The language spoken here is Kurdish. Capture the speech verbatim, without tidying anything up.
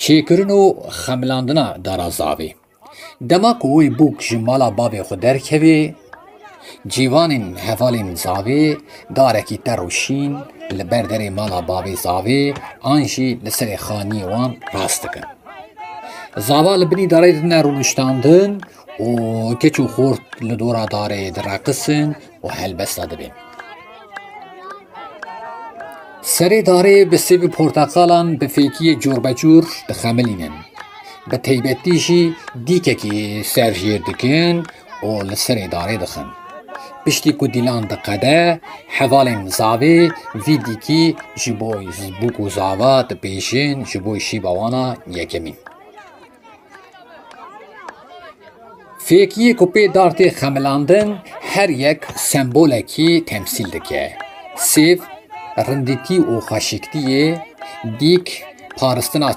Çêkirin û xemilandina dara zavê. Dema ku wê bûk ji mala bavê xwe derkevê, cîvanên hevalên zavê darekî te û şîn li ber derê mala bavê zavê an jî li serê xaniyê wan rast dikin. Zava li binî darê dine rûniştandin û keç û xort li dora darê direqisin û helbesta dibên. Serê darê bi sêv û porteqalan bi fêkiyê corbecor dixemilînin. Bi taybetî jî dîkekî ser jêr dikin û li serê darê dixin. Piştî ku dîlan diqede, hevalên zavê vî dîkî ji bo bûk û zava dipêjin ji bo şîva wana yekemîn. Fêkiyê ku pê dar tê xemilandin, her yek sembolekî temsîl dike. Sêv, rindîtî û xweşiktiyê, dîk, paristina